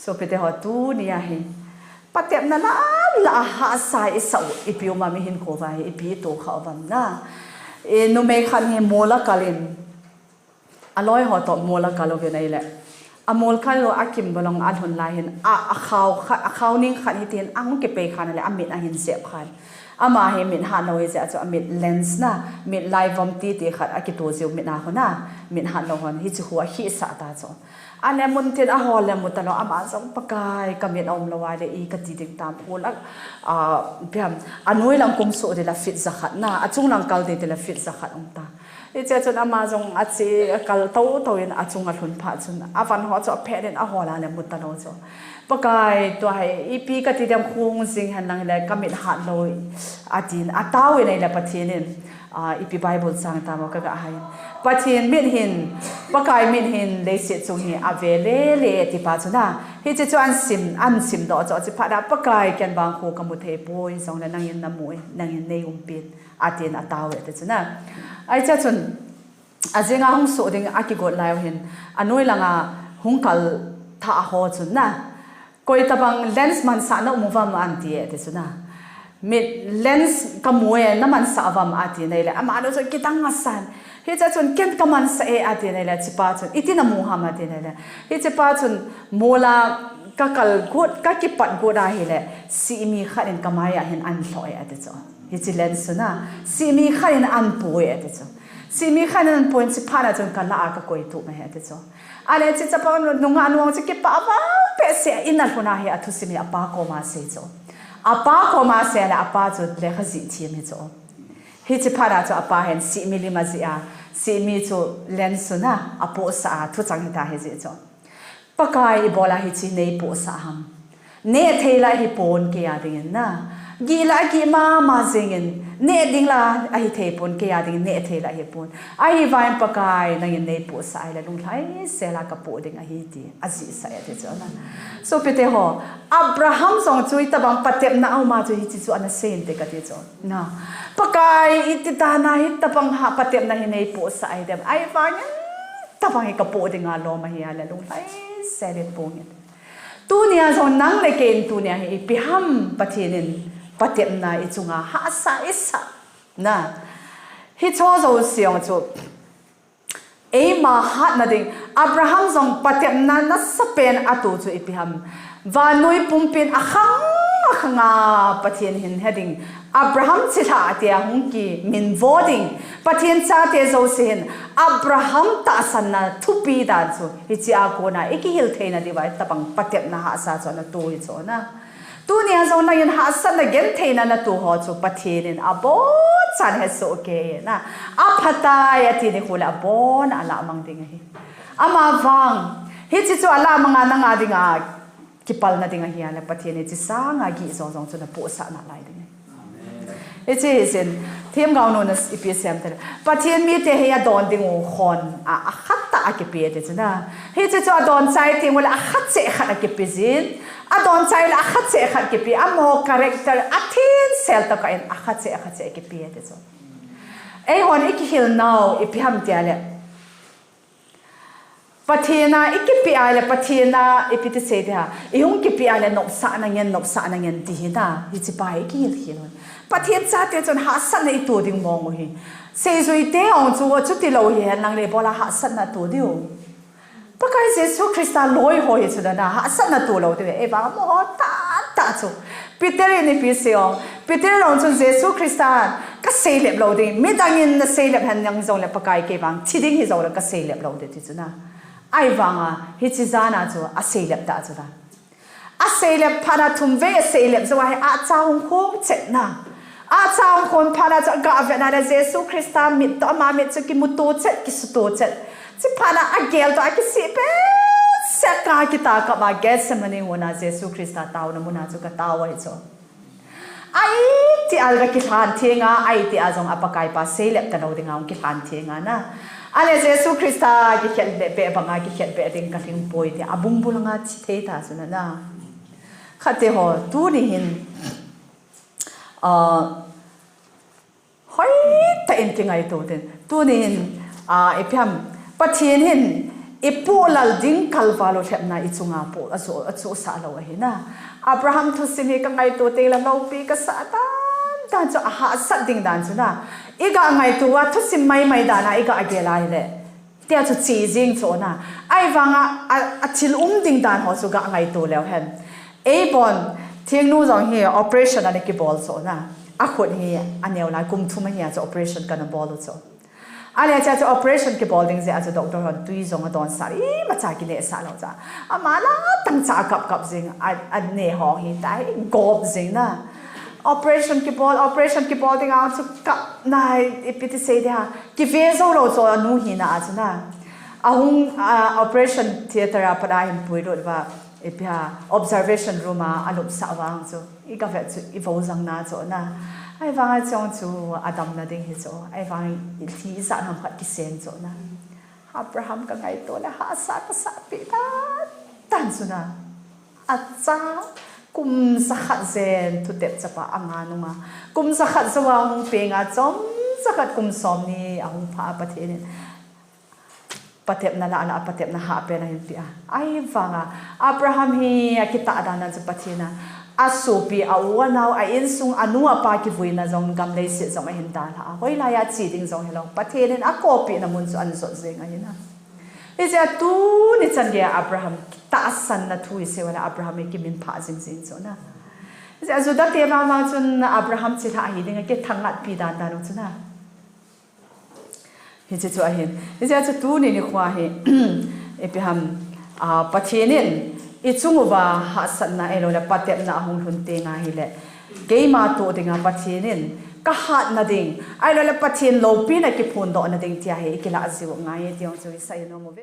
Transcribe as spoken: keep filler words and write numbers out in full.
Sopite ho, tunia hi patepna la la a hahsa isah u ipi um am, ihinkho uva hi ipi itoh kha uvam na. E, numei khat hi mol a kal in, aloi ho toh mol a kal uvin ahile, amol kal u akim bang alhun lai hin a, akhao khat, akhao ning khat hiti hin ahung kipei khan ahile amit ahin jep khan. Ama hi mit hat lou hijeh a chu amit lens na, mit laivom titi khat akito jiu mit a hon a, mit hat lou hon hiche khu akhihsah ta chu. Ahile mun tin ahol le mu talou, ama jong Pakai, kamit aum lou ahile i kati ding tam, khu la, a, ipi ham, anoi lang kum soh ding la feet jakhat na, achung lang kal ding tile feet jakhat um ta. Hichea chun ama jong ache, akal tou tou in achung alhun phat chun, avan ho chu aphet in ahol a le mu talou chu. Pakai, tua hi ipi kati dem, khu hung jing hen lang hile kamit hat lou atin, atao in ahile Pathen in, a, ipi Bible chang tam kaga hai. Pathen mit hin, Pakai mit hin leiset chung hi ave lele ati pa chu na. Hiche chu ahin sim, ahin simdoh chu, ache phat a Pakai, ken vang khu kamu thei poi, hijongle nangin namu e, nangin neiumpi in, atin atao e ati chu na. Hichea chun, ajing a hung soh ding akigot lai u hin, anoi lang a hung kal thah ho chun na, koi tabang lens mansahna um uvam ahin ti e ati chu na. Mit lens kamu e, namansah uvam ati na ahile, ama lou chu kidang asan. Hichea chun ken kamansah e ati na ahile, hiche pa chun iti namu ham ati na ahile, hiche pa chun mol a kakal got, kakipat got ahile, sihmi khat in kamai a hin ahin lhoh e ati chu. Hiche lens chu na, sihmi khat in ahin po e ati chu. Sihmi khat in ahin po in, hiche phat a chun kalah a kakoi tup e ati chu. Ahile hiche chapang nungah nu chu kipah val behseh in alhun a hi athusim hi apa koma asei chu. Apa koma asei le apa chu lekha jih them hi chu. Hiche phat a chu apa hin sihmi lim ajih a, sihmi chu lens chu na, apohsah a thuchang hita hi jeh chu. Pakai, ibola hiche neipohsah ham? Neh thei la hipon kei a dingin na. Gih la gih mama jengin, neh ding la ahithei pon, kei a dingin neh thei la hipon. Ahivangin Pakai, nangin neipohsah ahile lunglhaisel a kapoh ding ahi ti ajihsah e ati chu na. Sopite ho, Abraham jong chu hitabang patepna aum a chu hiche chu ana sei inte kati chu na. Pakai, iti dan a hitabang ha patepna hi neipohsah ahidem, ahivangin tabang hi kapoh ding a lom ahi a le lunglhaisel in pong in. Tunia jong nang le kei in tunia hi ipi ham Pathen in patepna ichunga hahsa isah na. Hicheho jouse jong chu eima hatna ding, Abraham jong patepna nasapen ato chu ipi ham? Vannoi pumpin akhang akhang a Pathen hin he ding, Abraham chilhah tia hung kiminvo ding, Pathen chate jouse hin Abraham tahsanna thupi dan chu hiche a kona ikihil theina diuva hitabang patepna hahsa chu ana to hi chu na. Tunia jong nangin hahsatna gentheina nato ho chu Pathen in abonchan hesoh kei na. Aphatai ati nikho le abon a alamang ding ahi. Amavang hiche chu alamang a nanga dinga kipalna ding ahi a le Pathen in hiche sanga gihjo jong chu napohsah nalai ding ahi. Hiche hi sin, themgao nuna ipi asei em tile, Pathen mite hi adon ding u khon a, akhat tah a kipe ti chu na. Hiche chu adon chai teng ule akhat cheh khat akipe jin. Adon chai le akhat cheh khat kipe, amaho character athingsel tokah in akhat cheh, akhat cheh kipe ti chu. Eihon ikihil nau ipi ham tia le, Pathen a ikipe a le, Pathen a ipi ti sei ti ha, ihung kipe a le nopsahna ngen, nopsahna ngen ti hi na, hiche pa hi ikihil khel un. Pathen chate chun hahsatna ito ding mong u hi. Seijui te ong chu, chuti lou hihen lang le ibola hahsatna to diu. Pakai Jesu Christa loi ho hi chu na, hahsatna to lou diu. Eivang amaho tahtah chu. Peter in ipi asei em? Peter jong chun Jesu Christa, kaseilep lou ding. Midang in naseilep hen nang jongle Pakai, kei vang thi ding hijongle kaseilep lou ding ti chu na. Ahivanga hiche jan a chu aseilep ta chu na. Aseilep phat a thumvei aseilep jou a hi acha hung khong chet na. Acha hung khon phat a chu aga vet na le Jesu Christa mit toh ama mit chu kimuto chet, kisuto chet. Hiche phat a agel toh akisih behseh a, akitah kah a Gethsemane hon a Jesu Christa taona mun a chu aga tao ahi chu. Aiti a aga kilhan theng a, aiti a jong a Pakai pa seilep talou ding a hung kilhan theng a na. Ahile Jesu Christa kikhetbeh bang a kikhetbeh ding kalhing poi tia abung bul a nga thi thei ta chu na na. Khatte ho, tuni hin, ah, hoitah in kingaito tin. Tuni hin, ah, ipi ham, Pathen hin ipoh lal ding kalval u lhepna ichunga poh achu, achu sah lou ahi na. Abraham thusim hi kangaito teng le loupi kasah dan dan chu ahahsat ding dan chu na. Iga ngaito a thusim maimai dan a iga gel a hile. Tia chu chi jing chu na. Ahivanga a, a thil um ding dan ho chu ga ngaito leu hen. Eibon, Thingnu jong hi operation ana kibol chu na. Akhut hi aneo lai kum thum ahi a chu operation kana bol u chu. Ahile chea chu operation kibol ding jeh a chu doctor hon tui jong adonsah, imacha kinehsah lou cha. Ama la tangcha akap kap jing, a, aneh ho hi tai, gop jing na. Operation kibol, operation kibol ding a chu kap na, ipi ti sei dia. Kive jou lou chu anu hina a chu na. Ahung, a, operation theatre a pat a ahin puilut uva, ipi ham, observation room a alupsah vang chu. Iga vet chu, ivou jang na chu na. Ahivanga chong chu, adamna ding hi chu. Ahivang i thi ijat ham khat kisem chu na. Abraham kangaito le hahsa kasah pi tan, tan chu na. Acha, kum jakhat jen thutep chapa anga nunga. Kum jakhat jou a hung peng a chom jakhat kum som ni ahung pha a Pathen in patepna la, la patepna hahpen ahin peh a. Ahivanga Abraham hi akitah dan dan chu Pathen a, asopi, a u, anao, a insung, anu, apa kivuina jong gam leiset jong ahin dalha a. Hoilai a che ding jong hilou. Pathen in akoppina mun chu ahin jot jeng ahi na. Hijeh a tuni chan gei a Abraham tahsanna thu isei uva le Abraham hi kiminphah jing jing chu na. Hijeh a Juda te vang vang chun Abraham chilhah ahi ding a kithang ngatpi dan dan u chu na. Hiche chu ahin. Hijeh a chu tuni nikho hi, ipi ham, a, Pathen in ichung uva hahsatna ahilou le patepna ahung lhun teng ahile, keima toh dinga Pathen in kahatna ding, ahilou le Pathen loupina kiphondohna ding tia hi ikilah jiu ngai ti jong chu isei nom uve.